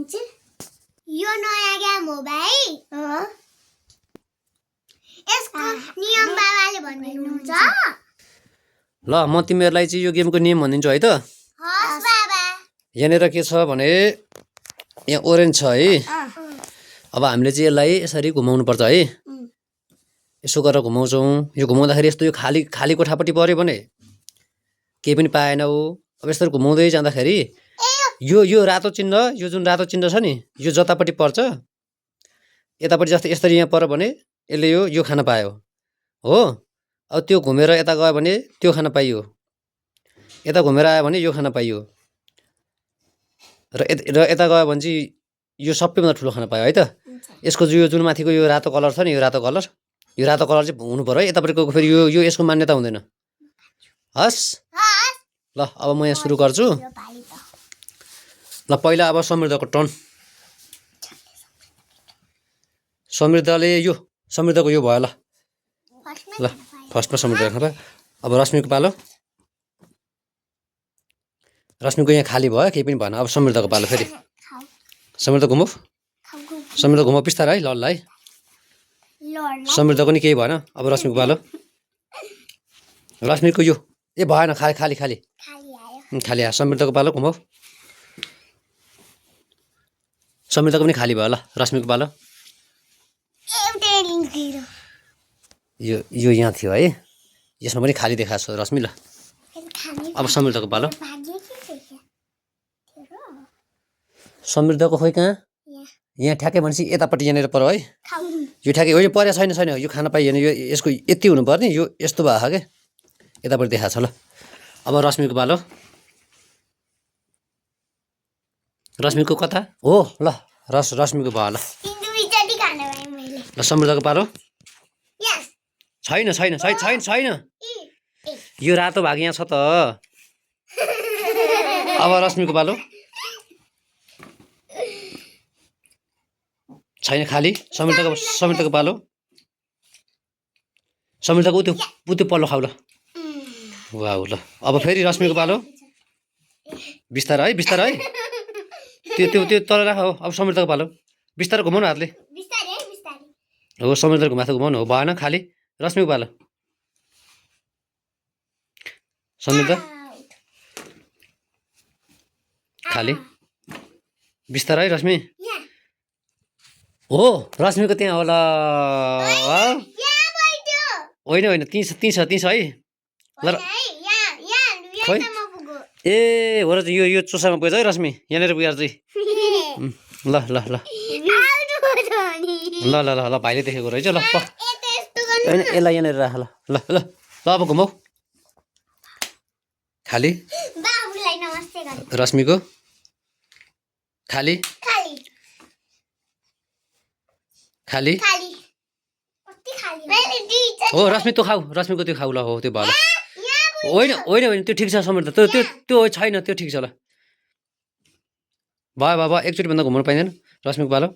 भनिदिन्छु यो नयाँ गेम हो भाइ यसको नियम बाबाले भनिदिनुहुन्छ ल म तिमीहरूलाई चाहिँ यो गेमको नियम भनिदिन्छु है त हस् बाबा यहाँनिर के छ भने यहाँ ओरेन्ज छ है अब हामीले चाहिँ यसलाई यसरी घुमाउनु पर्छ है यसो गरेर घुमाउँछौँ यो घुमाउँदाखेरि यस्तो यो खाली खाली कोठापट्टि पऱ्यो भने केही पनि पाएनौ अब यसरी घुमाउँदै जाँदाखेरि यो रातो चिन्ह यो जुन रातो चिन्ह छ नि यो जतापट्टि पर्छ यतापट्टि जस्तै यसरी यहाँ पर्यो भने यसले यो खान पायो हो अब त्यो घुमेर यता गयो भने त्यो खान पाइयो यता घुमेर आयो भने यो खान पाइयो र यता गयो भने चाहिँ यो सबैभन्दा ठुलो खान पायो है त यसको यो जुन माथिको यो रातो कलर छ नि यो रातो कलर चाहिँ हुनु पर्यो है यतापट्टिको फेरि यो यसको मान्यता हुँदैन हस् ल अब म यहाँ सुरु गर्छु ल पहिला अब समृद्धको टर्न समृद्धको यो भयो ल फर्स्टमा समृद्ध खान पायो अब रश्मिको पालो रश्मिको यहाँ खाली भयो केही पनि भएन अब समृद्धको पालो फेरि समृद्ध घुमाऊ बिस्तारै है ल है समृद्धको नि केही भएन अब रश्मिको पालो रश्मिको यो भएन खाली खाली आयो समृद्धको पालो घुमाऊ समृद्धको पनि खाली भयो ल रश्मिको पालो यो यहाँ थियो है यसमा पनि खाली देखाएको छ रश्मि ल अब समृद्धको पालो समृद्धको खोइ कहाँ यहाँ ठ्याक्कै भनेपछि यतापट्टि यहाँनिर पर्यो है यो ठ्याक्कै हो यो परे छैन यो खान पाइएन यो यसको यति हुनुपर्ने यो यस्तो भएको क्या यतापट्टि देखाएको छ ल अब रश्मिको पालो रश्मिको कता हो ल रश्मिको भयो ल ल समृद्धको पालो छैन यो रातो भाग यहाँ छ त अब रश्मिको पालो छैन खाली समृद्धको पालो समृद्धको त्यो पल्लो खाउ ल वाउ ल अब फेरि रश्मिको पालो बिस्तारै है त्यो तल राख हो अब समृद्धको पालो बिस्तारै घुमाउनु हातले हो समृद्धको माथि घुमाउनु हो भएन खाली रश्मिको पालो समृद्ध खाली बिस्तारै रश्मि हो रश्मिको त्यहाँ होला होइन ती छ है ल खोइ ए हो र यो चोसामा पुगेछ है रश्मि यहाँनिर पुगेर चाहिँ ल भाइले देखेको रहेछ ल होइन यसलाई यहाँनिर राख ल अब घुमाऊ खाली रश्मिको खाली हो रश्मि त्यो खाऊ रश्मिको त्यो खाऊ ल हो त्यो भयो होइन त्यो ठिक छ समृद्ध त्यो छैन त्यो ठिक छ ल भयो एकचोटि भन्दा घुमाउनु पाइँदैन रश्मिको पालो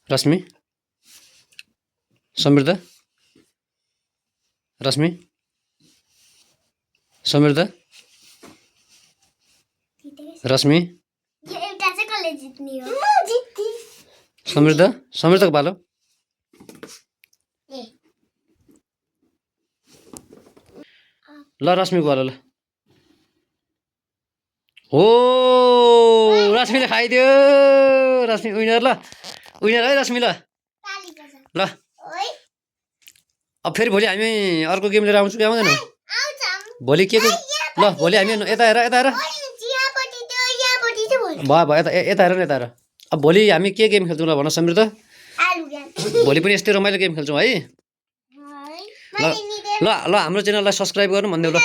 रश्मि समृद्ध रश्मि समृद्ध रश्मि समृद्धको पालो ल रश्मिको पालो ल हो रश्मिले खाइदियो रश्मि विनर है रश्मि ल अब फेरि भोलि हामी अर्को गेम लिएर आउँछौँ कि आउँदैनौँ भोलि के ल भोलि हामी यता हेर भयो यता हेर अब भोलि हामी के गेम खेल्छौँ ल भन समृद्ध भोलि पनि यस्तै रमाइलो गेम खेल्छौँ है ल हाम्रो च्यानललाई सब्सक्राइब गर्नु भन्देऊ ल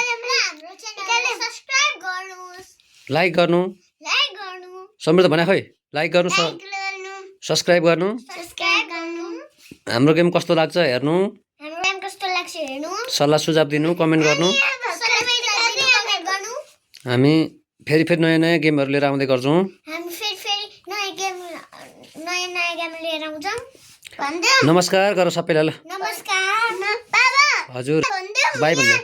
लाइक गर्नु समृद्ध भने खोइ लाइक गर्नु सब्सक्राइब गर्नु हाम्रो गेम कस्तो लाग्छ हेर्नु सल्लाह सुझाव दिनु कमेन्ट गर्नु हामी फेरि नयाँ गेमहरू लिएर आउँदै गर्छौँ नमस्कार गर सबैलाई ल नमस्कार बाबा हजुर बाई भन्नु